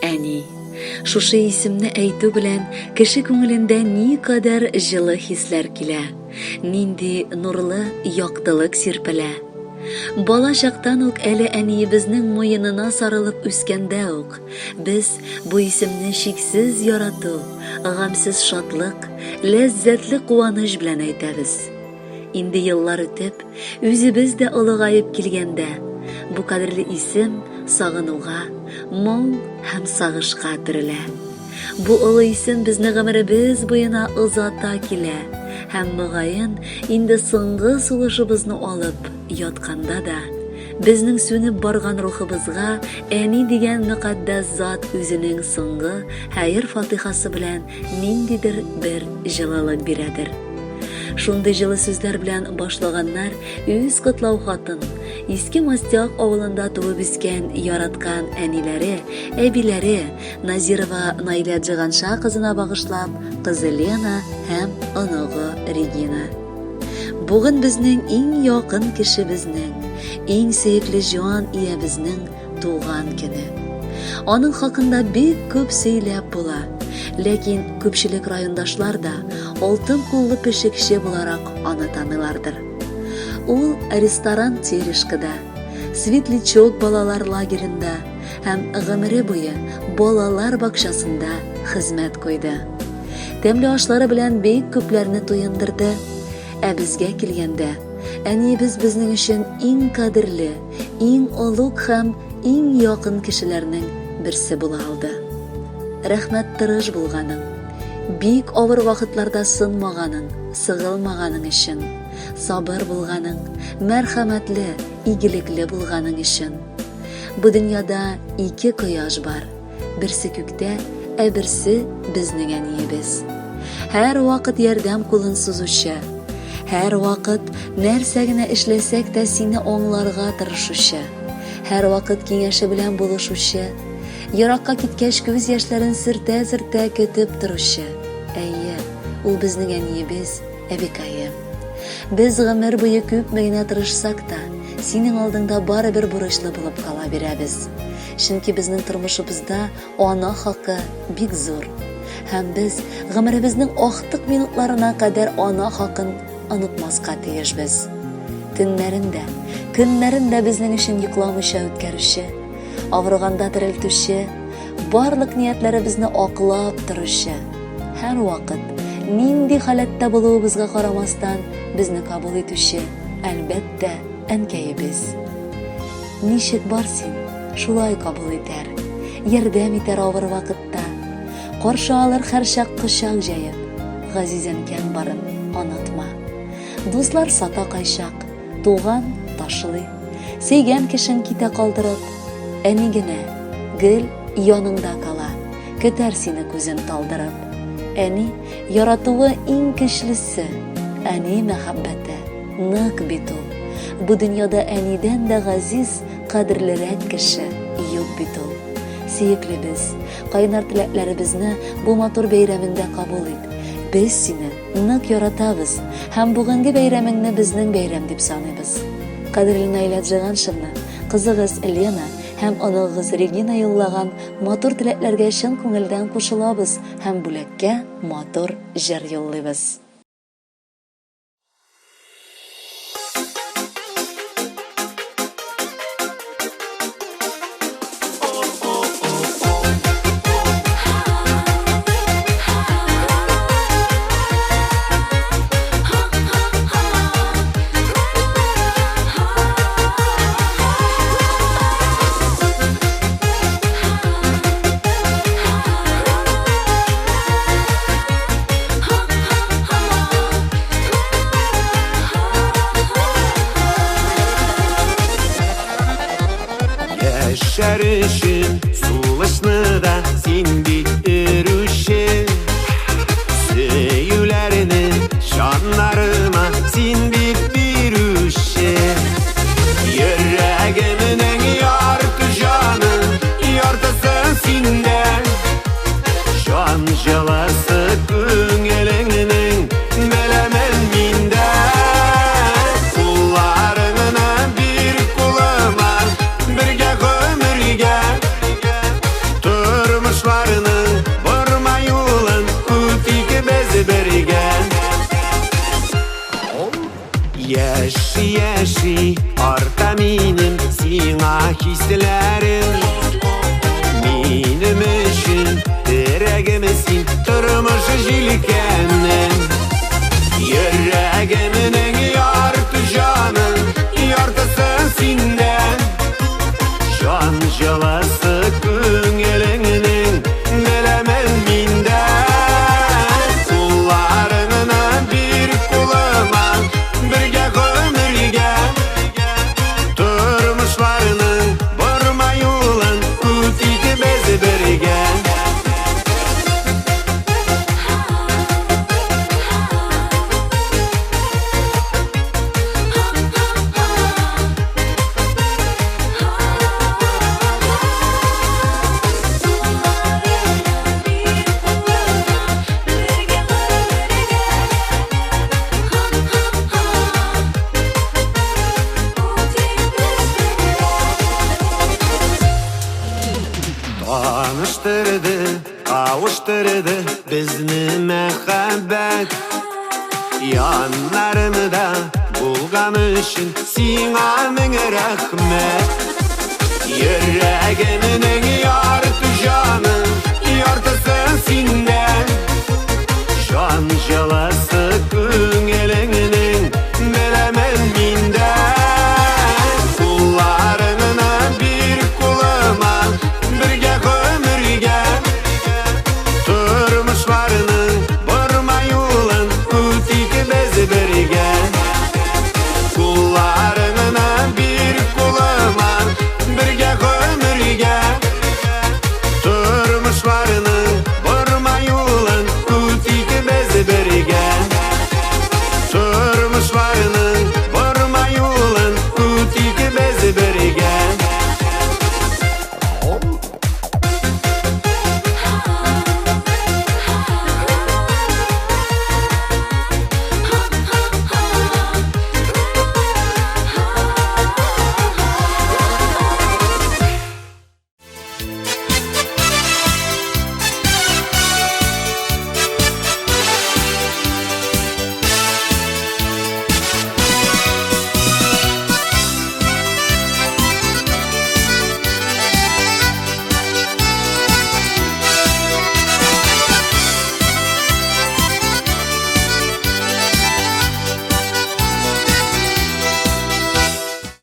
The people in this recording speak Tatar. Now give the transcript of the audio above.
Әни. Шушы исемне әйтү белән кеше күңелендә никадәр җылы хисләр килә, нинди нурлы яктылык сирпелә. Бала чактан ук әле әниебезнең муенына сарылып үскәндә үк, без бу исемне чиксез ярату, гамьсез шатлык, ләззәтле куаныч белән әйтәбез. Инде еллар үтеп, үзебез дә олыгаеп килгәндә, бу кадерле исем сагынуга, моң һәм сагышка төрелә. Бу олы исем безне гомеребез буена озата килә һәм, мөгаен, инде соңгы сулышыбызны алып ятканда да, безнең сүнеп барган рухыбызга әни дигән мөкатдәс зат үзенең соңгы хәер-фатыйхасы белән ниндидер бер җылылык бирәдер. Шундый җылы сүзләр белән башлаганнар үз котлау хатын. Иске Мостяк авылында туып үскән яраткан әниләре, әбиләре Назирова Наилә Джиганша кызына багышлап, кызы Лена һәм оныгы Регина. Бүген безнең иң якын кешебезнең, иң сөекле җан иябезнең туган көне. Аның хакында бик күп сөйләп була. Ләкин күпчелек райондашлар да алтын куллы пешекче буларак аны таныйлардыр. Ул ресторан Терешкада, Светлячок балалар лагеренда һәм гомере буе балалар бакчасында хезмәт куйды. Тәмле ашлары белән бик күпләрне туендырды. Ә безгә килгәндә, әниебез безнең өчен иң кадерле, иң олуг һәм иң якын кешеләрнең берсе була алды. Рәхмәт тырыш булганың, бик авыр вакытларда сынмаганың, сыгылмаганың өчен, сабыр булганың, мәрхәмәтле, игелекле булганың өчен. Бу дөньяда ике кояш бар. Берсе күктә, ә берсе безнең әниебез. Һәр вакыт ярдәм кулын сузучы, һәр вакыт нәрсә генә эшләсәк тә сине аңларга тырышучы, һәр вакыт киңәше белән булышучы, еракка киткәч күз яшьләрен сөртә-сөртә көтеп торучы. Әйе, ул безнең әниебез, әбекаем. Без гомер буе күпме генә тырышсак та, синең алдыңда барыбер бурычлы булып кала бирәбез. Чөнки безнең тормышыбызда ана хакы бик зур. Һәм без гомеребезнең ахтык минутларына кадәр ана хакын онытмаска тиешбез. Төннәрен дә, көннәрен дә безнең өчен йокламыйча үткәрүче, авырганда терелтүче, барлык ниятләребезне аклап торучы, һәрвакыт, нинди халәттә булуыбызга карамастан, безне кабул итүче, әлбәттә, әнкәебез. Ничек бар син, шулай кабул итәр, Ярдәм итәр авыр вакытта. Каршы алыр һәрчак кочак җәеп, Газиз әнкәң барын онытма. Дуслар сата кайчак, туган ташлый, Сөйгән кешең китә калдырып, Әни генә гел яныңда кала, Көтәр сине күзен талдырып. Әни яратуы иң көчлесе, Әни мәхәббәте. Нык бит ул. Бу дөньяда әнидән дә газиз, кадерлерәк кеше юк бит ул. Сөеклебез, кайнар теләкләребезне бу матур бәйрәмеңдә кабул ит. Без сине нык яратабыз һәм бүгенге бәйрәмеңне безнең бәйрәм дип саныйбыз. Кадерле Наилә Джиганшевна, кызыгыз Лена һәм оныгыгыз Регина юллаган матур теләкләргә чын күңелдән кушылабыз һәм бүләккә матур җыр юллыйбыз. Җан җылысы күңелеңнең беләмен миндә. Кулларыңны бир кулыма, бергә гомергә. Тормышларның борма юлын үтик без бергә. Яши, яши, арта минем сиңа хисләрем. Минем өчен терәгем син, тормыш җилкәнем. Йөрәгемнең ярты җаны, яртысы синдә. Җан җылысы күңелеңнең беләмен миндә. Кулларыңны бир кулыма, бергә гомергә. Тормышларның борма юлын үтик без бергә. Таныштырды, кавыштырды безне мәхәббәт. Яннарымда булган өчен сиңа мең рәхмәт. Йөрәгемнең ярты җаны, яртысы синдә.